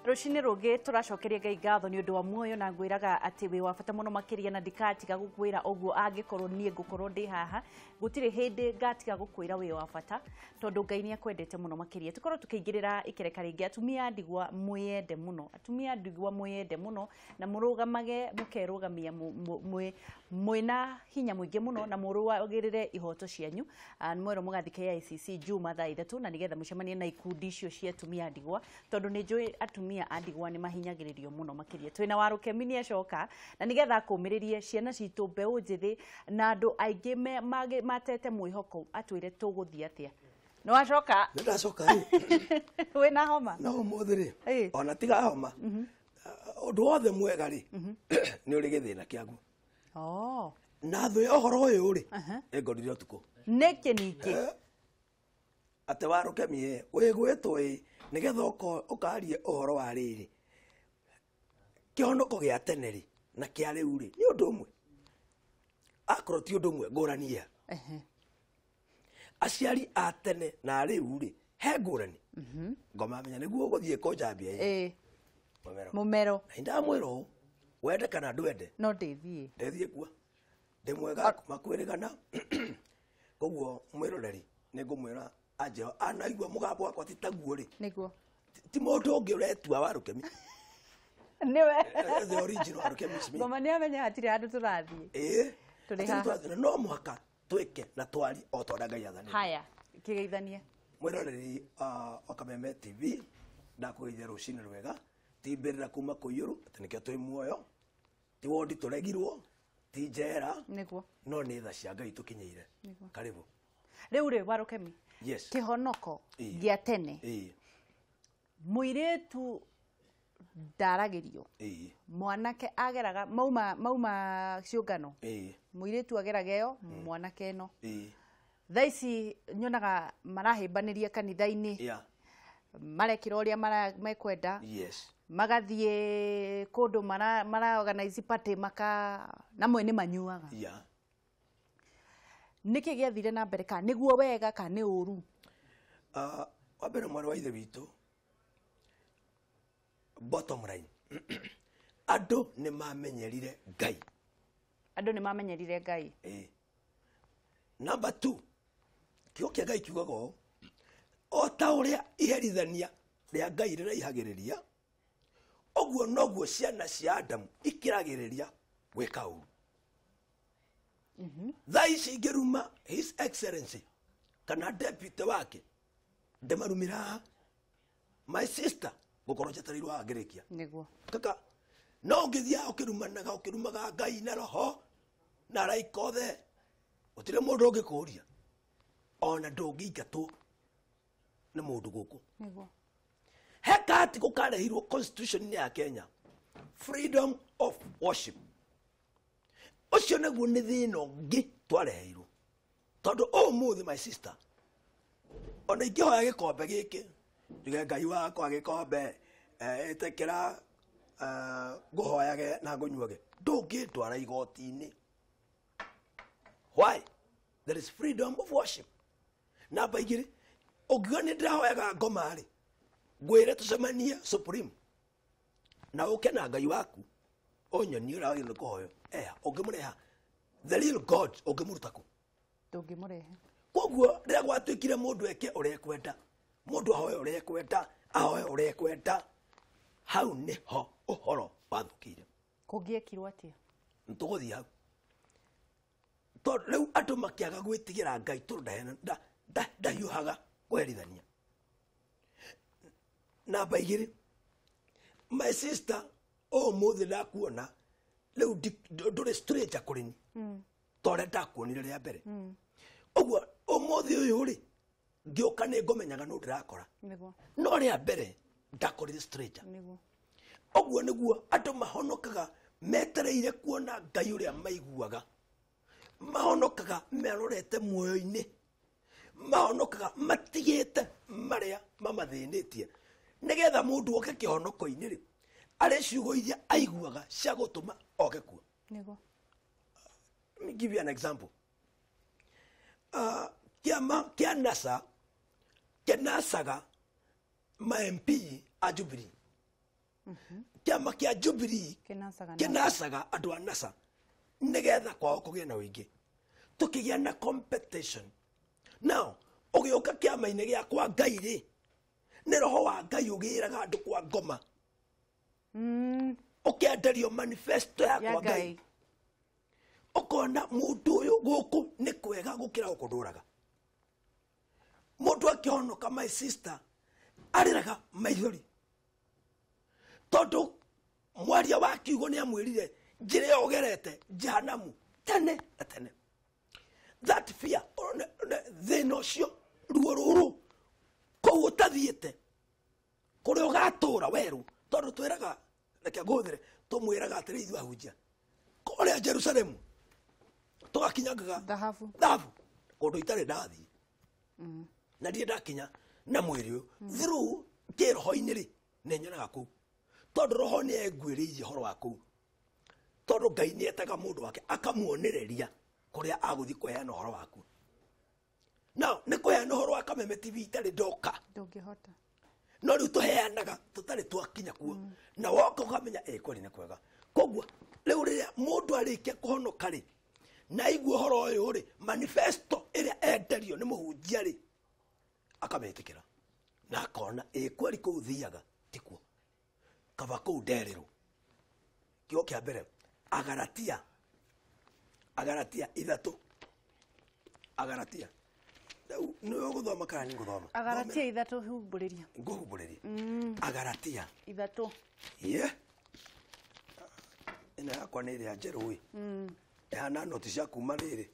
Rucinĩ rũngĩ tũracokeria Ngai ngatho nĩ ũndũ wa muoyo na ngwĩraga atĩ wĩ wa bata mũno makĩria na ndikatiga gũkwĩra ũguo angĩkorwo niĩ ngũkorwo ndĩ haha gũtirĩ hĩndĩ ngatiga gũkwĩra wĩ wa bata tondũ Ngai nĩ akwendete mũno makĩria. Tũkorwo tũkĩingĩrĩra ikereka rĩngĩ. Atumia a ndigwa mwĩyende mũno, atumia a ndigwa mwĩyende mũno na mũrũgamage mũkerũgamia mwĩna hinya mũingĩ mũno na mũrũagĩrĩre ihoto cianyu. Nĩ mwerwo mũgathiĩ KICC Juma thaa 3 na nĩgetha mũcemanie na ikundi icio cia atumia a ndigwa tondũ nĩ njũĩ atumia a ndigwa nĩ mahinyagĩrĩrio mũno makĩria. Twĩna Warũkemi nĩ acoka na nĩgetha akũmĩrĩrie ciana citũ mbeũ njĩthĩ na andũ aingĩ matete mwĩhoko atwĩre tũgũthiĩ atĩa. Nĩ wacoka? Nĩ ndacoka rĩ. Wĩna homa? No ũmũthĩ rĩ, ona tiga homa, ũndũ wothe mwega rĩ, nĩ ũrĩ gĩthĩna kĩaguo. Na thũ ya ũhoro ũyũ rĩ, ĩngorire ũtukũ. Nĩkĩ ningĩ? Atĩ Warũkemi wĩgwĩtwo ĩ nĩgetha ũkarie ũhoro wa rĩrĩ. Kĩhonoko gĩa tene rĩ na kĩa rĩu rĩ nĩ ũndũ ũmwe. Akorwo ti ũndũ ũmwe ngũrani ya. Aciari a tene na rĩu rĩ he ngũrani. Ngoma menya nĩguo ũgũthiĩ kũnjambia ĩ. Mũmero. Mũmero. Na ndamwĩra ũũ, wende kana ndwende. No ndĩthiĩ. Ndĩthiĩ kuo. Ndĩ mwega kuma kwĩrĩgana. Koguo mwĩroreri nĩ ngũmwĩra anjĩho anaigua mũgambo wakwa ti taguo rĩ. Nĩguo. Ti mũndũ ũngĩ ũretua Warũkemi. Nĩwe. The original Warũkemi is me. Ngoma nĩ amenya hatirĩ handũ tũrathiĩ. Tũrĩ haha. No mũhaka twĩke na twari o ta ũrĩa Ngai athanĩte. Haya, kĩgeithanie. Mwĩroreri wa Kameme TV, ndakũgeithia rũcinĩ rwega. Ti mbĩrĩra kuma kũiyũru, atĩ nĩkĩo twĩ muoyo. Ti wondi tũregirwo, ti njera. Nĩguo. No nĩ tha cia Ngai tũkinyĩire. Karibu. Rĩu rĩ Warũkemi. Yes. Kĩhonoko gĩa tene. Mũirĩtu ndaragĩrio. Mwanake ageraga mauma ciũngano. Mũirĩtu ageraga ĩyo, mwanake ĩno. Thaa ici nyonaga marahĩmbanĩria kanitha-inĩ. Marekĩra ũrĩa mekwenda. Magathiĩ kũndũ mara organize party maka na mwene manyuaga. Nĩkĩ gĩathire na mbere ka nĩguo wega ka nĩ ũru? Wa mbere mwarĩ wa ithe witũ, bottom line, andũ nĩ mamenyerire Ngai. Andũ nĩ mamenyerire Ngai. Number 2, kiugo kĩa Ngai kiugaga ũũ, o ta ũrĩa iherithania rĩa Ngai rĩraihagĩrĩria, ũguo noguo ciana cia Adamu ikĩragĩrĩria gwĩka ũru. Thaa ici ingĩruma His Excellency kana deputy wake ndĩmarumĩra my sister gũkorwo njetereirwo haha ngĩrĩkia. Nĩguo. Kaka no ũngĩthiaga ũkĩrumanaga ũkĩrumaga Ngai na roho na araika othe gũtirĩ mũndũ ũngĩkũria ona ndũngĩingatwo nĩ mũndũ gũkũ. Nĩguo. He kati gũkarehirwo constitution-inĩ ya Kenya, freedom of worship. Ũcio nĩguo nĩ thĩna ũngĩ twareheirwo. Tondũ ũmũthĩ my sister, ona ingĩhoya gĩkombe gĩkĩ, njuge Ngai wakwa gĩkombe, ĩtĩkĩra, ngũhoyage na ngũnyuage, ndũngĩndwara igoti-inĩ. Why? There is freedom of worship. Namba 2, ũngiuga nĩ ndĩrahoyaga ngoma rĩ, ngwĩre tũcemanie Supreme na ũke na Ngai waku ũnyonie ũrĩa wagĩrĩirwo nĩ kũhoywo. Ũngĩmũreha the real God ũngĩmũruta kũ? Ndũngĩmũrehe. Koguo rĩrĩa gwatuĩkire mũndũ eke ũrĩa ekwenda, mũndũ ahoe ũrĩa ekwenda, ahoe ũrĩa ekwenda, hau nĩho ũhoro wathũkĩire. Kũngĩekirwo atĩa? Nĩtũgũthiĩ hau. Tondũ rĩu andũ makĩaga gwĩtigĩra Ngai tondũ ndahiũhaga kũherithania. Namba 2, my sister, ũmũthĩ ndakuona rĩu ndũrĩ stranger kũrĩ niĩ. Ta ũrĩa ndakuonire rĩa mbere. Ũguo ũmũthĩ ũyũ rĩ, ngĩũka nĩ ngũmenyaga nũ ndĩrakora. Nĩguo. No rĩa mbere ndakorire stranger. Nĩguo. Ũguo nĩguo andũ mahonokaga metereire kuona Ngai ũrĩa maiguaga. Mahonokaga merorete muoyo-inĩ. Mahonokaga matigĩte marĩa mamathĩnĩtie. Nĩgetha mũndũ oke kĩhonoko-inĩ rĩ, arĩ ciugo iria aiguaga cia gũtũma oke kuo. Nĩguo. Let me give you an example. Kĩama kĩa NASA kĩnacaga ma MP a Jubilee. Kĩama kĩa Jubilee kĩnacaga andũ a NASA nĩgetha kwao kũgĩe na ũingĩ. Tũkĩgĩa na competition. Now ũgĩũka kĩama-inĩ gĩa kwa Ngai rĩ, nĩ roho wa Ngai ũgĩraga andũ kwa ngoma. Ũkĩenderio manifesto ya kwa Ngai. Ũkona mũndũ ũyũ gũkũ nĩ kwega gũkĩra gũkũ ndũraga. Mũndũ akĩhonoka, my sister, arĩraga maithori. Tondũ mwaria wa kiugo nĩ amwĩrire njĩra ĩyo ũgerete jehanamu tene na tene. That fear, thĩna ũcio, ruo rũrũ, kũu ũtathiĩte, kũrĩa ũgatũra werũ, tondũ twĩraga, reke ngũhũthĩre, tũmwĩraga atĩrĩ ithuĩ ahunjia, kũrĩa Jerusalemu tũgakinyangaga Thahabu. Thahabu, kũndũ itarĩ ndathiĩ. Na ndirĩ ndakinya na mwĩrĩ ũyũ. Through kĩroho-inĩ rĩ, nĩ nyonaga kũu. Tondũ roho nĩ enguĩrĩirie ũhoro wa kũu. Tondũ Ngai nĩ etaga mũndũ wake akamuonereria kũrĩa agũthiĩ kũheana ũhoro waku. Now, nĩ kũheana ũhoro wa Kameme TV itarĩ ndoka. Ndũngĩhota. No rĩu tũheanaga tũtarĩ twakinya kuo. Na woka ũkamenya ĩ kweli nĩ kwega. Koguo rĩu rĩrĩa mũndũ arĩkia kũhonoka rĩ, na aigua ũhoro ũyũ rĩ, manifesto ĩrĩa enderio nĩ mũhunjia rĩ, akamĩtĩkĩra. Na akona ĩ kweli kũu thiaga tikuo. Kaba kũu nderĩrwo. Kiugo kĩa mbere, Agaratia. Agaratia 3. Agaratia. Rĩu nĩwe ũgũthoma kana nĩ ngũthoma? Agaratia 3 humbũrĩria. Ngũhumbũrĩria. Agaratia. 3. Ye. Ĩno yakwa nĩ ĩrĩa njerũ ĩ. Ĩhana noti cia kuma rĩrĩ.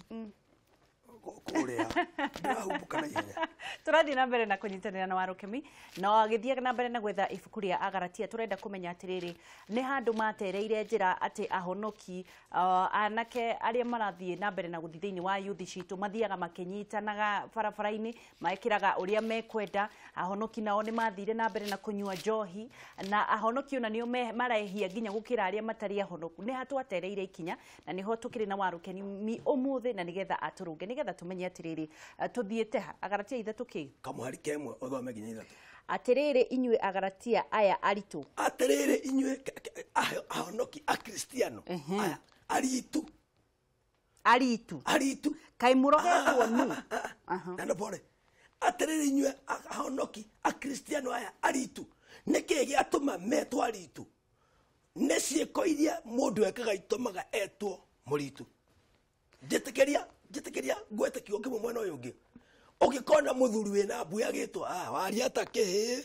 Kũrĩa. Ndĩrahumbũka na ihenya. Tũrathiĩ na mbere na kũnyitanĩra na Warũkemi, na agĩthiĩ na mbere na gwetha ibuku rĩa Agaratia, tũrenda kũmenya atĩrĩrĩ, nĩ handũ matereire njĩra atĩ ahonoki, anake arĩa marathiĩ na mbere na gũthiĩ thĩinĩ wa youth citũ mathiaga makĩnyitanaga barabara-inĩ, mekĩraga ũrĩa mekwenda. Ahonoki nao nĩ mathire na mbere na kũnyua njohi, na ahonoki ona nĩo marehia nginya gũkĩra arĩa matarĩ ahonoku. Nĩ ha twatereire ikinya, na nĩho tũkĩrĩ na Warũkemi ũmũthĩ, na nĩgetha atũrũnge, nĩgetha tũmenye atĩrĩrĩ, tũthiĩte ha. Agaratia 3 kĩ? Kamũhari kemwe ũthome nginya 3. Atĩrĩrĩ inyuĩ Agaratia aya aritũ. Atĩrĩrĩ inyuĩ ahonoki akristiano aya aritu. Aritu. Aritu. Kaĩ mũrogetwo nũ? Na pole. Atĩrĩrĩ inyuĩ ahonoki akristiano aya aritu. Nĩkĩ gĩatũma metwo aritu? Nĩ ciĩko iria mũndũ ekaga itũmaga etwo mũritu. Njĩtĩkĩria ngwete kiugo kĩmwe mwena ũyũ ũngĩ. Ũngĩkona mũthuri wĩna mbuĩ agĩtwo, waria ta kĩhĩĩ.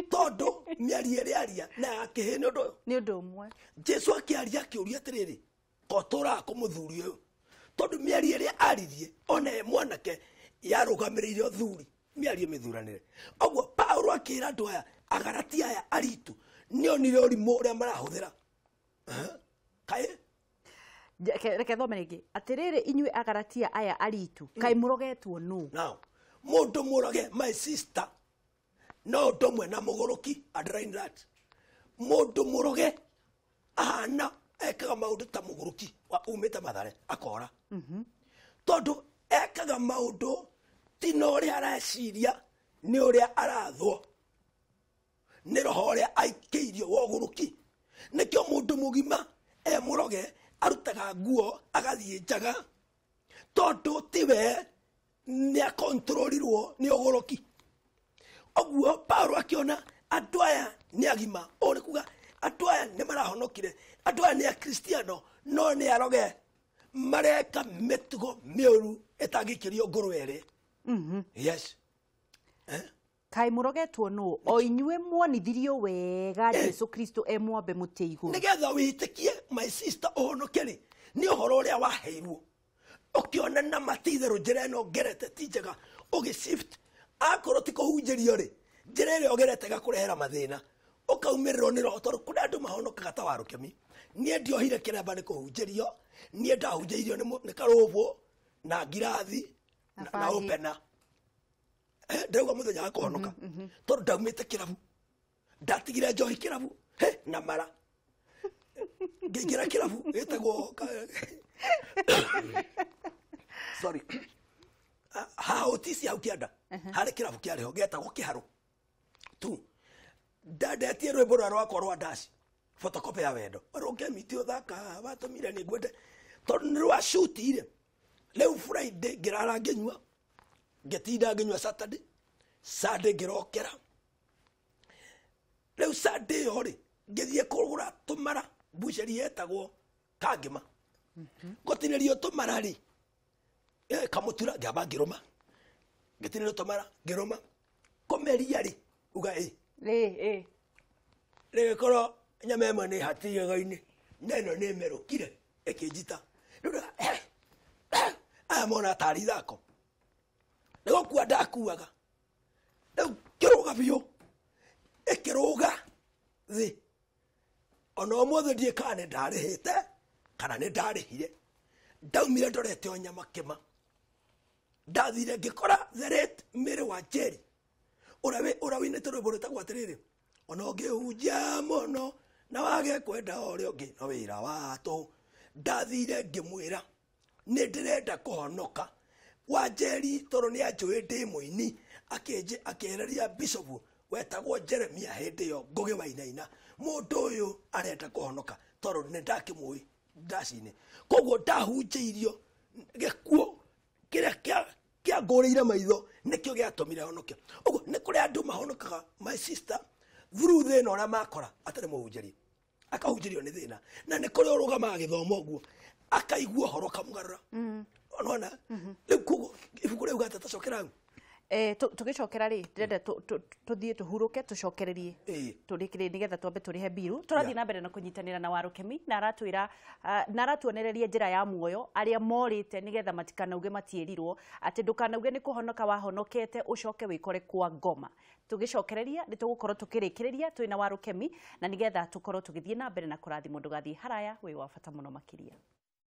Tondũ mĩario ĩrĩa aria na ya kĩhĩĩ nĩ ũndũ ũyũ. Nĩ ũndũ ũmwe. Jesũ akĩaria akĩũria atĩrĩrĩ, ko tũraga kũ mũthuri ũyũ? Tondũ mĩario ĩrĩa aririe ona e mwanake yarũgamĩrĩire ũthuri, mĩario mĩthuranĩre. Ũguo Paũlũ akĩra andũ aya, Agaratia aya aritu, nĩonire ũrimũ ũrĩa marahũthĩra. Kaĩ? Reke thome rĩngĩ. Atĩrĩrĩ inyuĩ Agaratia aya aritu, kaĩ mũrogetwo nũ? Now, mũndũ mũroge, my sister, no ũndũ ũmwe na mũgũrũki, underline that. Mũndũ mũroge ahana ekaga maũndũ ta mũgũrũki wa umĩte Mathare akora. Tondũ ekaga maũndũ ti na ũrĩa areciria, nĩ ũrĩa arathwo. Nĩ roho ũrĩa aikĩirio wa ũgũrũki. Nĩkĩo mũndũ mũgima e mũroge arutaga nguo agathiĩ njaga, tondũ tiwe nĩ akontrorirwo nĩ ũgũrũki. Ũguo Paũlũ akĩona andũ aya nĩ agima, ũũ nĩ kuga andũ aya nĩ marahonokire, andũ aya nĩ akristiano no nĩ aroge, mareka mĩtugo mĩũru ĩtangĩikĩrio ngũrwe ĩrĩ. Yes. Kaĩ mũrogetwo nũ? O inyuĩ muonithirio wega Jesũ Kristo e mwambe mũtĩ igũrũ. Nĩgetha wĩtĩkie, my sister, ũhonoke rĩ, nĩ ũhoro ũrĩa waheirwo. Ũkĩona na matitherũ njĩra ĩno ngerete ti njega, ũgĩ-shift. Akorwo ti kũhunjĩrio rĩ, njĩra ĩrĩa ũgerete ĩgakũrehera mathĩna, ũkaumĩrĩrwo nĩ roho, tondũ kũrĩ andũ mahonokaga ta Warũkemi. Niĩ ndiohire kĩremba nĩ kũhunjĩrio, niĩ ndahunjĩirio nĩ karũbũ na ngirathi na opena. Ndauga mũthenya wa kũhonoka, tondũ ndaumĩte kĩrabu, ndatigire njohi kĩrabu, na mara. Ngĩingĩra kĩrabu gĩtagwo sorry. Haha Otisi hau kĩanda, harĩ kĩrabu kĩarĩ ho gĩetagwo Kĩharũ tu. Ndandetie rwĩmbo rũrĩa rwakwa rwa ndaci photocopy ya wendo rũngemi ũthaka watũmire nĩ ngwende tondũ nĩ rwa cutire rĩu Friday ngĩrara ngĩnyua ngĩtinda ngĩnyua Saturday Sunday ngĩrokera rĩu Sunday ĩyo rĩ ngĩthiĩ kũgũra tũmara mbuceri yetagwo Kangĩma ngũtinĩrio tũmara rĩ kamũtura ngĩamba ngĩrũma ngĩtinĩrio tũmara ngĩrũma kũmeria rĩ uga ĩ Ĩ. Rĩgĩkorwo nyama ĩmwe nĩ hatigĩga-inĩ na ĩno nĩ ĩmerũkire ĩkĩnjita rĩu aya mona tarĩ ithako nĩ gũkua ndakuaga rĩu ngĩrũga biũ ĩkĩrũga thĩ ona ũmũthĩ ndiĩ kana nĩ ndarĩhĩte kana nĩ ndarĩhire ndaumire ndorete o nyama kĩma ndathire ngĩkora the late Mary wa Njeri ũrĩa wĩinĩte rwĩmbo rwĩtagwo atĩrĩrĩ ona ũngĩhunjia mũno na wage kwenda ũrĩa ũngĩ no wĩra wa tũhũ ndathire ngĩmwĩra nĩ ndĩrenda kũhonoka wa Njeri tondũ nĩ anjũĩ ndĩ mũini akĩereria bishop wetagwo Jeremia hĩndĩ ĩyo Ngũgĩ wa Wainaina mũndũ ũyũ arenda kũhonoka tondũ nĩ ndakĩmũĩ ndaci-inĩ koguo ndahunjĩirio gĩkuũ kĩrĩa kĩangũrĩire maitho nĩkĩo gĩatũmire honoke ũguo nĩ kũrĩ andũ mahonokaga my sister through thĩna ũrĩa makora atarĩ mũhunjĩrie akahunjĩrio nĩ thĩna na nĩ kũrĩ ũrũgamaga gĩthomo ũguo akaigua ũhoro ũkamũgarũra nona rĩu koguo ibuku rĩu gatata cokera hau Tũgĩcokera rĩ ndĩrenda tũthiĩ tũhurũke tũcokererie tũrĩkĩrĩrie nĩgetha twambe tũrĩhe mbiru tũrathiĩ na mbere na kũnyitanĩra na Warũkemi na aratwĩra na aratuonereria njĩra ya muoyo arĩa morĩte nĩgetha matikanauge matiĩrirwo atĩ ndũkanauge nĩ kũhonoka wahonokete ũcoke wĩkore kwa ngoma tũgĩcokereria nĩ tũgũkorwo tũkĩrĩkĩrĩria twĩna Warũkemi na nĩgetha tũkorwo tũgĩthiĩ na mbere na kũrathimwo ndũgathiĩ haraya wĩ wa bata mũno makĩria.